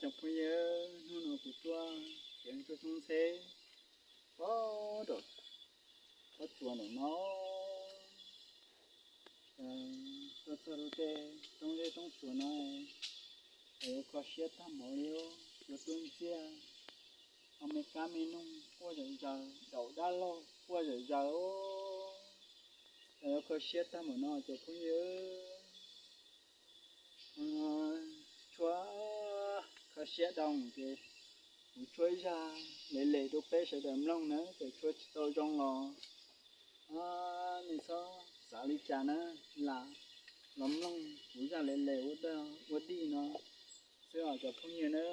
Cov phooj ywg, hnub no kuv tuaj txiav ntsuag xyoob ntxheb pog rau pob tsuas ntawm no, tuaj txog lub tej roob zeb roob tsuas no, ces yuav kho siab tag npaum li, yuav tuaj ntxiag, ho me kab me noog quaj zom zaws, daum dab laug quaj zom zaws, ces yuav kho siab tag npaum no cov phooj ywg. Tshuab kho siab dhau ces kuv tshuab ib zaj lem lem rau peb sawv daws mloog na, txawm tshuab tsis tau zoo los nej txhob xav li cas na, lam los mloog kuv zaj lem lem ua dij no xwb os cov phooj ywg na.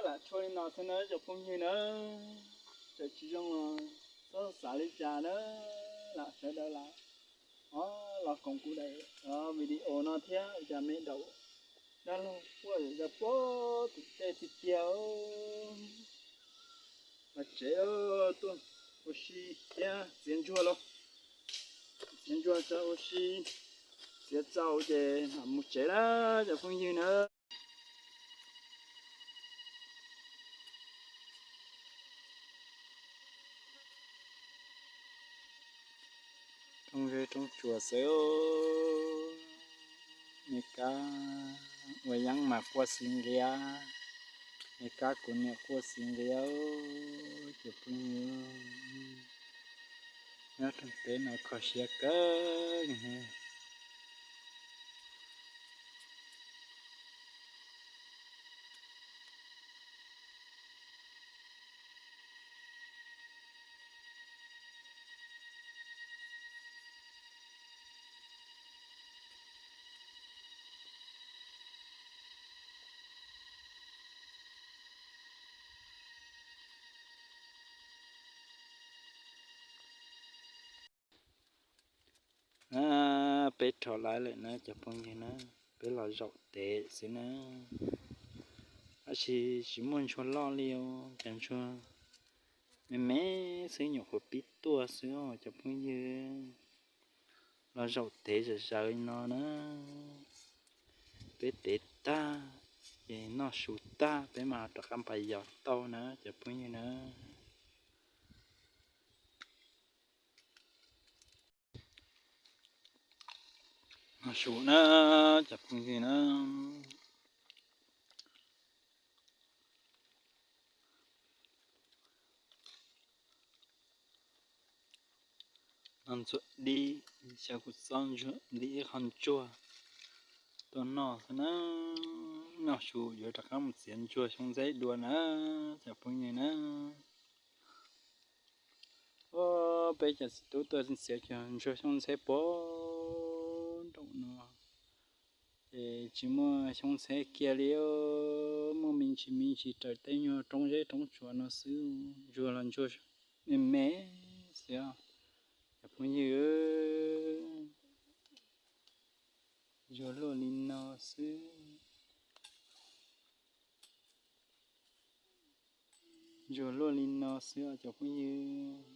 Lam tshuab li no xwb na cov phooj ywg na, txawm tsis zoo los txhob xav li cas na, lam sawv daws lam los koom kuv daim video no thiab, ua cas me daum dab laug quaj zom zaws puag tim tej tiag tiag. Los tsev tuaj ua si thiab txiav ntsuag los, txiav ntsuag tso ua si, txiav txaus ces mam mus tsev na cov phooj ywg na. Roob zeb roob tsuas xwb, me kab ua yeeb mas quaj xis nqias, me kab kuv niam quaj xis nqias, cov phooj ywg, nyob rau teb no kho siab kawg li. Peb rov lawm na cov phooj ywg na, peb los zaum tev xwb na, tab sis tsis muaj ntsuag loj li os, cov ntsuag me me xwb nyuam qhuav pib tuaj xwb os cov phooj ywg. Los zaum tev zom zaws li no na, peb tev tag ces noj su tag peb mam rov qab npais yos tau na cov phooj ywg na. Noj su na cov phooj ywg na. Noj ntxuam dib, xyov kuv txob ntxuam dib ib qho ntsuag tuaj noj xwb na. Noj su yuav rov qab mus txiav ntsuag xyoob ntxheb dua na cov phooj ywg na. Peb cov txiv tub tuaj txiav cov ntsuag xyoob ntxheb puag nraum no ces tsis muaj xyoob ntxheb kiag li, muaj me ntsis me ntsis raws tej nyuag roob zeb roob tsuas no xwb, ntsuag los ntsuag me me xwb os cov phooj ywg. Ntsuag luaj li no xwb. Ntsuag luaj li no xwb os cov phooj ywg.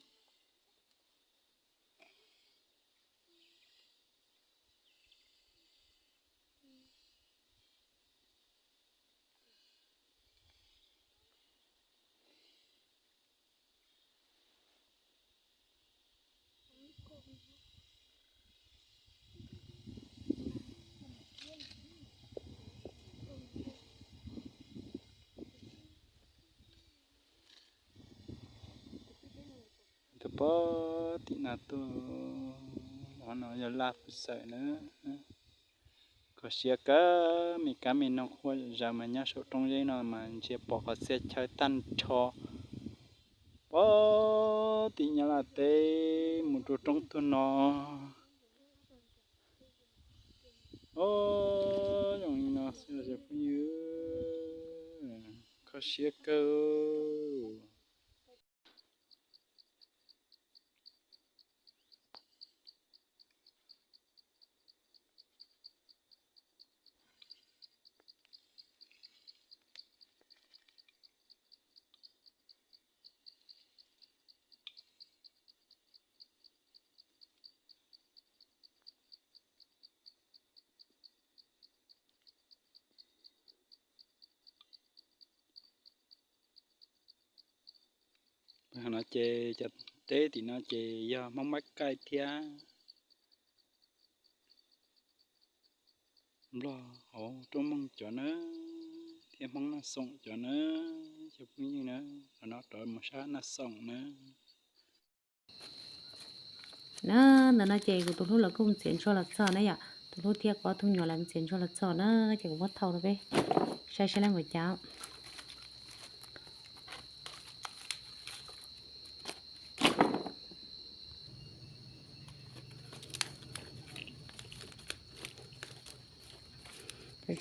Puag tim no tuaj, qhov no yog laj pus xawm na. Kho siab kawg, me kab me noog quaj zom zaws mas nyob saum roob zeb no mas ntsia pom qhov txhia chaw tag nrho. Puag tim Nyab Laj teb mus rau roob tuaj no. Os, zoo li no xwb os cov phooj ywg, kho siab kawg. No ces cov teb tim no ces yog Hmoob Mab Kaij thiab Nplog hauv Roob Mooj cov na, thiab Hmoob Naj Xoom cov na, cov phooj ywg na. Qhov no rov mus sab Naj Xoom na. Na, ntawm no ces kuv tus hlub lawv kuj mus txiav ntsuag los txog na yom. Tus hlub thiab kuv ob tug me nyuam lawv mus txiav ntsuag los txog na, ces kuv muab thau rau peb saib saib lawv npaum cas.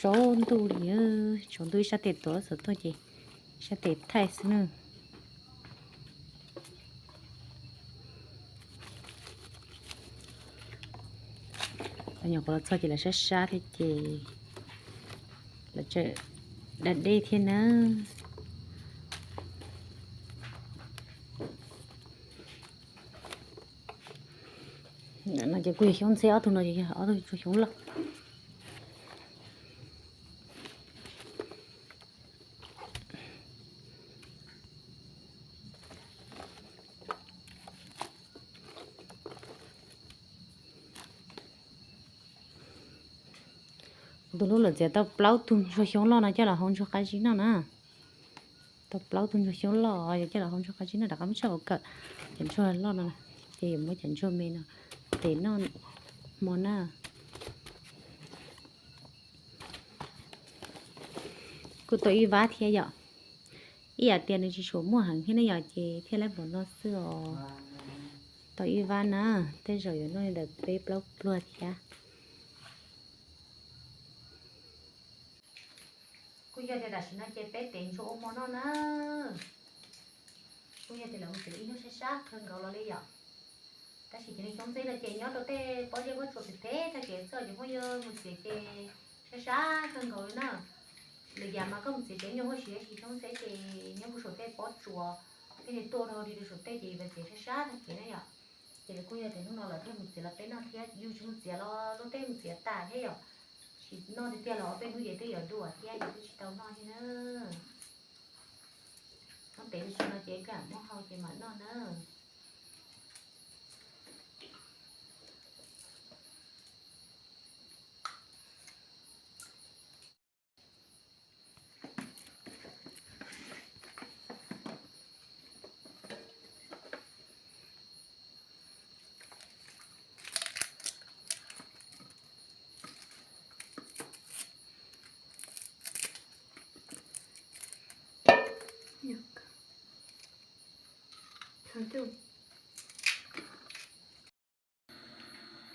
Tsaus ntuj li, tsaus ntuj ib sab tes tuav xov tooj ces ib sab tes thaij xwb na. Cov nyuam qhuav los txog ces lawv sab sab thiab ces lawv tseem da dej thiab na. No ces kuj yog xyoob ntxheb, ob tug no ces yog ob tug ntsuag xyoob loj. Kuv tus hlub lawv txiav tau plaub tug ntsuag xyoob loj no coj los hau ntsuag qab zib noj na. Tau plaub tug ntsuag xyoob loj coj los hau ntsuag qab zib noj, rov qab muab tso hauv kawm. Cov ntsuag loj no ces yuav muab cov ntsuag me no tes noj hmo na. Kuj tau ib vab thiab yom. Ib yam tias nws tsis tshua muaj heev thiab ne yom, ces thiaj li npaum no xwb os. Tau ib vab na, tej zaum yuav noj li ntawm peb plaub pluag thiab. Kuj yog tias tam sim no ces peb tev ntsuag ua hmo noj na. Kuj yog tias lawv mus txiav ib hnub sab sab kawg nkaus los li yom. Tab sis cov niag xyoob ntxheb no ces nyob rau tej pob zeb pob tsuas phem phem tag kev txoj, cov phooj ywg, mus txiav ces sab sab kawg nkaus li na. Lwm yam mas koj mus txiav cov nyuag huaj si, tab sis xyoob ntxheb ces nyob puag saum tej pob tsuas, tej niag tuaj rau li rau saum tej ces yuav txiav sab sab tag kev na yom. Ces kuj yog tias hnub no lawv thiaj mus txiav los peb noj thiab, yus tsis mus txiav los luag tej mus txiav tas thiab yom. Tsis noj tiag tiag los ob peb hnub ces twb yuav dua thiab, ces twb tsis tau noj thiab na. Muab tev li no ces koj muab hau ces mam noj na.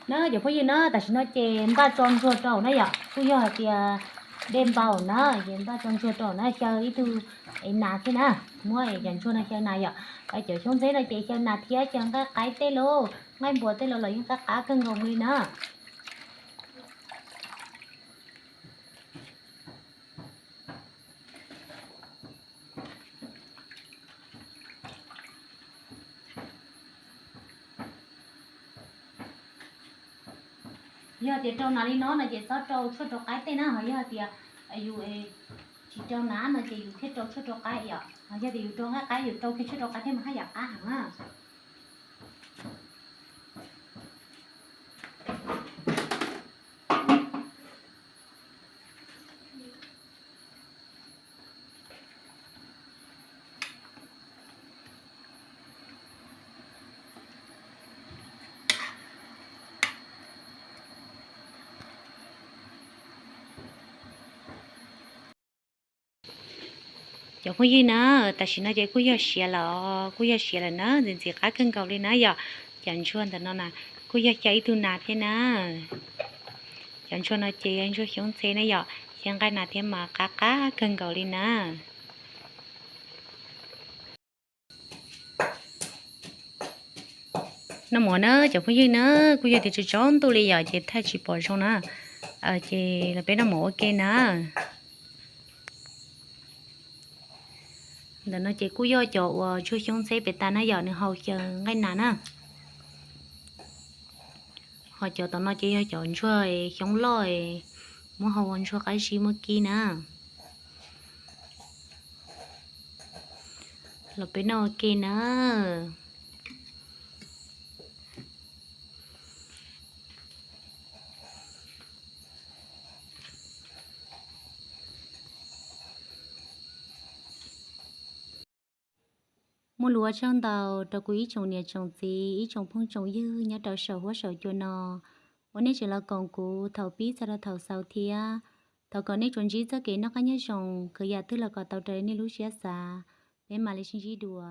Na cov phooj ywg na, tam sim no ces npaj tso ntsuag rau na yom, kuj yog hais tias dej npau na, ces npaj tso ntsuag rau na, xyaw ib tug es nas thiab na, muab es cov ntsuag no xyaw nas yom. Cov xyoob ntxheb no ces xyaw nas thiab xyaw nqaij qaib tej lauj, nqaij npua tej lauj los yeej qab qab kawg nkaus li na. Yog tias rau nas li no no ces txhob rau tshuaj rau qaib tej na, ho yog tias yus tsis rau nas no ces yus thiaj rau tshuaj rau qaib yom. Ho yog tias yus rau nqaij qaib yus rau kiag tshuaj rau qaib thiab mas haj yam qab heev na. Cov phooj ywg na, tam sim no ces kuj yog siav lawm, kuj yog siav lawm na, ntxim ntxim qab kawg nkaus li na yom. Cov ntsuag ntawm no na kuj yog xyaw ib tug nas thiab na. Cov ntsuag no ces yog ntsuag xyoob ntxhe na yom, xyaw nqaij nas thiab mas qab qab kawg nkaus li na. Noj mov na cov phooj ywg na, kuj yog tias tsaus ntuj li yom ces thaij tsis pom zoo na, ces los peb noj mov ua ke na. Ntawm no ces kuj yog cov uas ntsuag xyoob ntxhe pem tas na yom, nws haus xyaw nqaij nas na. Ho cov tom no ces yog cov ntsuag xyoob loj, muab hau ua ntsuag qab zib muab kib na. Los peb noj ua ke na. Muaj lus ua tsaug ntau rau kuv ib tsoom niam tsoom txiv, ib tsoom phooj tsoom ywg nyob rau saum huab saum cua no uas nej tseem los koom kuv thaum pib txog rau thaum xaus thiab. Thov kom nej tsuas ntsib txoj kev noj qab nyob zoo, khwv yam twg los kom tau raws li nej lub siab xav. Peb mam li sib ntsib dua.